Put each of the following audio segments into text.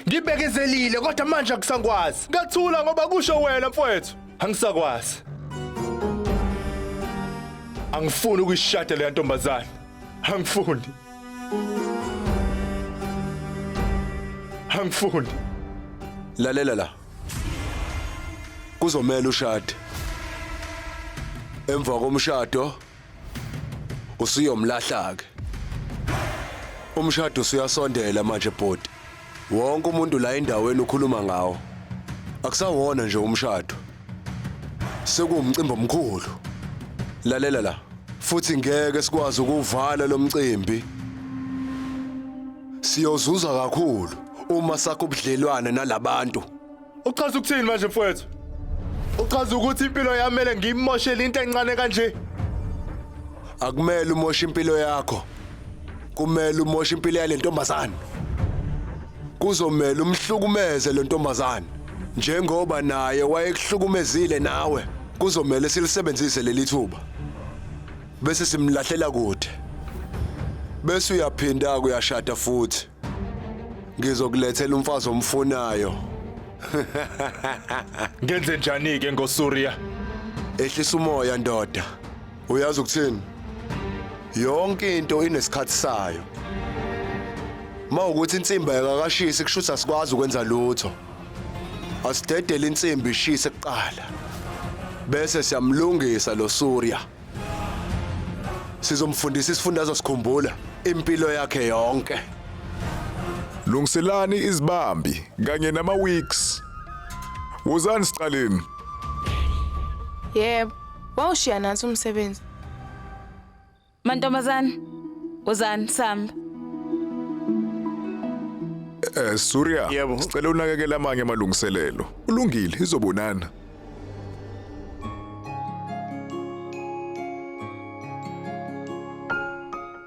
Ngibekezelile kodwa manje akusangikwazi. Ngathula ngoba kusho wena mfowethu. Angisakwazi. Angifuni ukuyishada leya ntombazane. Angifuni. Angifuni. Lalela la. Kuzomela ushade. Emva komshado usuyomlahla ke. Umshado usuyasondela manje bhuti. Wonke umuntu la endaweni ukhuluma ngawo. Akusawona nje umshado. Sekuwumcimbi omkhulu. Lalela la. Futhi ngeke sikwazi ukuvala lo mcimbi. Siyozuza kakhulu uma sakho ubudlelwane nalabantu. Uchaza ukuthini manje mfowethu? Uchaza ukuthi impilo yami mele ngiyimoshele into encane kanje? Akumele umoshe impilo yakho. Kumele umoshe impilo yale ntombazane. Kuzomela umhlukumeze le ntombazane. Njengoba naye wayekuhlukumezile nawe, kuzomela silisebenzise leli thuba. Bese simlahlela kude. Bese uyaphinda kuyashada futhi. Ngizokulethela umfazi omfunayo. Ngenze njani ke ngoSurya? Ehlisa umoya ndoda. Uyazi ukuthini? Yonke into inesikhathi sayo. Mawukuthi insimbi ayikakashisi kushuthi asikwazi ukwenza lutho. Asidedele insimbi ishise kuqala. Bese siyamlungisa lo Surya. Sizomfundisa isifundo azosikhumbula impilo yakhe yonke. Lungiselani izibambi kanye nama wigs. Wozani siqaleni. Yebo, wawushiya nansi umsebenzi. Mantombazane, wozani sihamba. Eh Surya, Yebo. sicela unakekele amanye amalungiselelo. Ulungile, izobonana.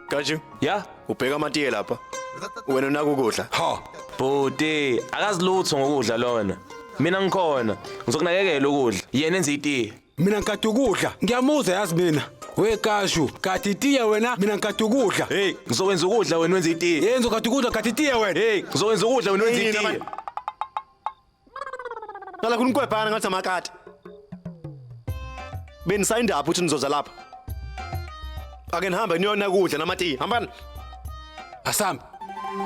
Kaju, Ya, ubheka amatiye lapha. Wena unaka ukudla. Ha, bhuti, akazi lutho ngokudla lona. Mina ngikhona, ngizokunakekela ukudla. Yena enza itiye. Mina ngikade ukudla ngiyamuzwa yazi mina wekashu kade itiye wena mina ngikade ukudla. Hey, ngizokwenza ukudla wena wenza itiye. Yenza kade ukudla kade itiye wena. Hey, ngizokwenza ukudla wena wenza itiye. Qala khona ngathi amakati. Benisayinda apho ukuthi nizoza lapha. Ake nihambe niyona kudla namatiye. Hambani. Asambe.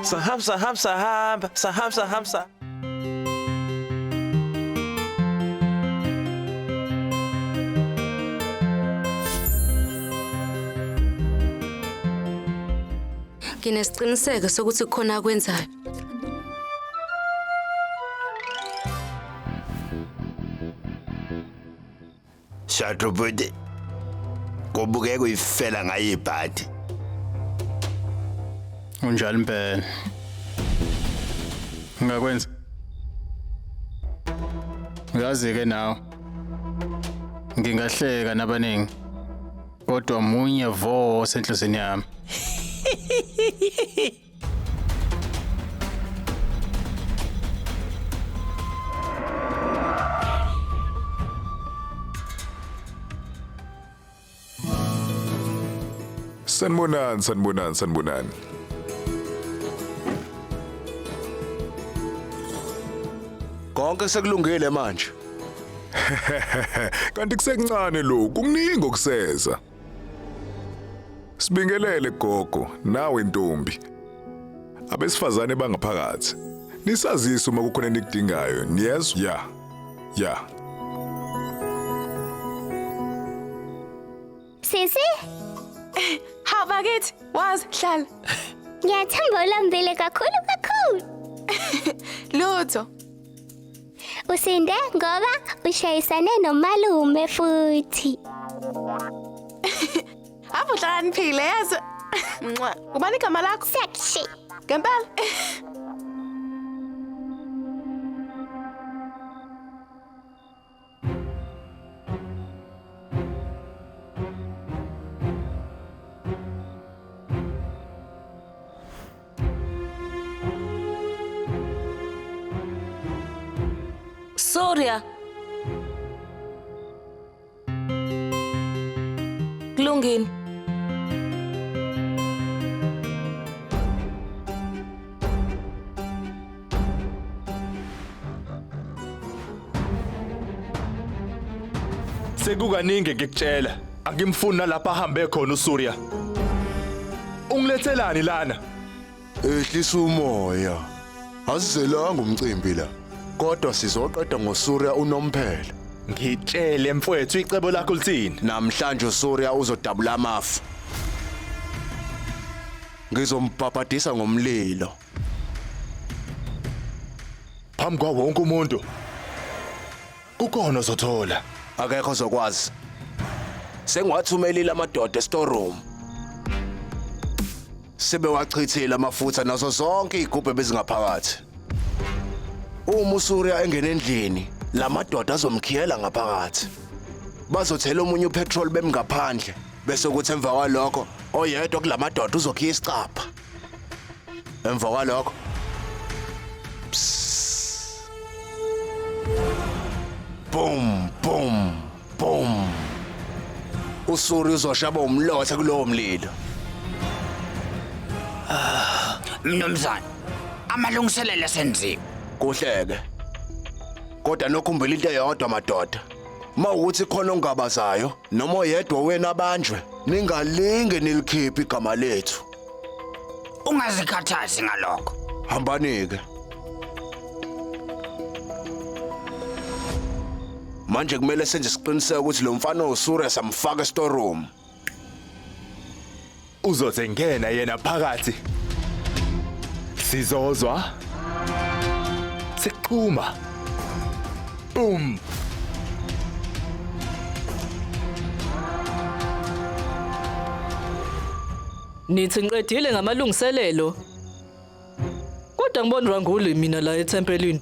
Sahamba sahamba sahamba sahamba sahamba. Nginesiqiniseko sokuthi kukhona akwenzayo. Shado bhuti. Kubukeka uyifela ngayo ibhadi. Unjalo impela. Ngakwenza. Uyazi ke nawe. Ngingahleka nabaningi. Kodwa munye vo osenhlizweni yami. Sanibonani, sanibonani, sanibonani. Konke sekulungile manje. Kanti kusekuncane lokhu, kuningi okuseza. Sibingelele gogo, nawe ntombi. Abesifazane bangaphakathi. Nisazise uma kukhona enikudingayo, niyezwa? Ya. Ya. Sisi, Ha bakithi, wazi hlala. Ngiyathemba ulambile kakhulu kakhulu. Lutho. Usinde ngoba ushayisane nomalume futhi. Ave uhlakaniphile yazi. Mncwa. Ubani igama lakho? Sakshi. Ngempela. Surya. Kulungile. Sekukaningi ngikutshela, angimfuni nalapha ahambe khona uSurya. Ungilethelani lana? Ehlisa umoya. Asizelanga umcimbi la. Kodwa sizoqeda ngoSurya unomphela. Ngitshele mfowethu icebo lakho lithini? Namhlanje uSurya uzodabula amafu. Ngizombhabhadisa ngomlilo. Phambi kwa wonke umuntu. Kukhona ozothola. Akekho ozokwazi. Sengiwathumelile amadoda estoreroom. Sebewachithile amafutha nazo zonke izigubhu ebezingaphakathi. Uma uSurya engena endlini, lamadoda azomkhiyela ngaphakathi. Bazothela omunye upetrol bemngaphandle bese kuthi emva kwalokho oyedwa kulamadoda uzokhiya isicapha. Emva kwalokho Boom boom boom. Usuri uzoshaba umlotha kulowo mlilo. Mnumzane, amalungiselelo asenziwe. Kuhleke. Kodwa nokhumbula into eyodwa madoda. Mawukuthi khona ongabazayo noma oyedwa wena abanjwe, ningalinge nilikhiphe igama lethu. Ungazikhathazi ngalokho. Hambani-ke. Manje kumele senze isiqiniseko ukuthi lo mfana oSurya samfaka estoreroom. Uzoze ngena yena phakathi. Sizozwa. Siqhuma. Boom. Nithi ngiqedile ngamalungiselelo. Kodwa ngibona Ranguli mina la ethempelini.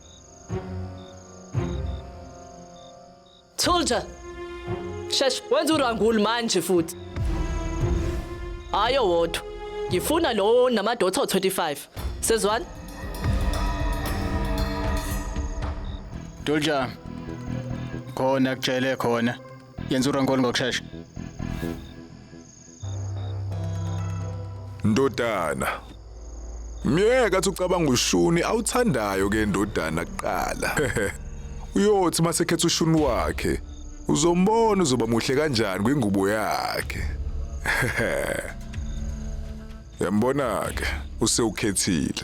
Thulja. Shesh, wenza uRanguli manje futhi. Hayi wodwa. Ngifuna lo namadotha awu-25. Sezwani? Dulja. Khona kutshele khona. Yenza urangoli ngokushesha. Ndodana. Myeka athi ucabanga ushuni awuthandayo ke ndodana kuqala. Uyothi masekhetha ushuni wakhe uzombona uzoba muhle kanjani kwingubo yakhe. Yambona ke usewukhethile.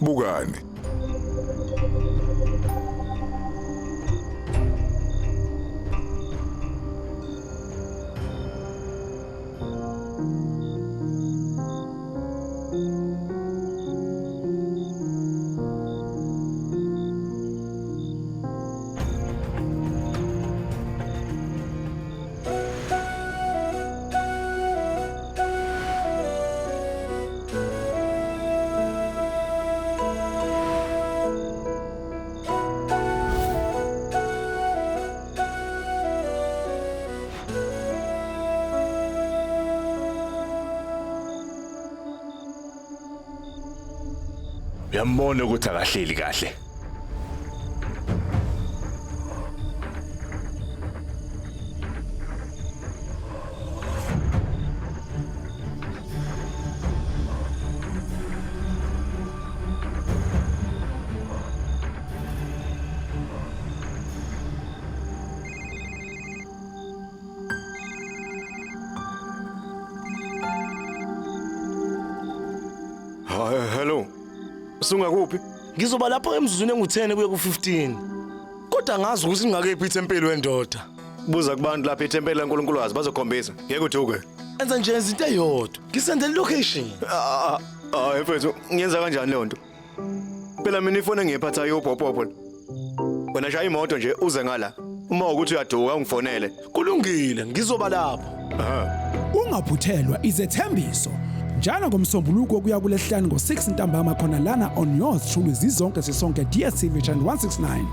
Bukani. Uyambona ukuthi akahleli kahle. Hayi hello. Usungakuphi? Ngizoba lapho emzuzwini engu-10 kuya ku-15. Kodwa ngazi ukuthi ngingakephi ithempeli wendoda. Buza kubantu lapha ithempeli laNkulunkulukazi bazokhombisa. Ngeke uduke. Enza nje izinto eyodwa. Ngisendele location. Ah, ah, mfethu, ngiyenza kanjani leyo nto? Phela mina ifoni engiyiphathayo ubhobhobho. Wena shaya imoto nje uze ngala. Uma ukuthi uyaduka ungifonele. Kulungile, ngizoba lapho. Ungaphuthelwa izethembiso njalo ngomsombuluko kuya kulesihlanu ngo-6 ntambama khona lana on yours truly zizonke sisonke DStv channel 169.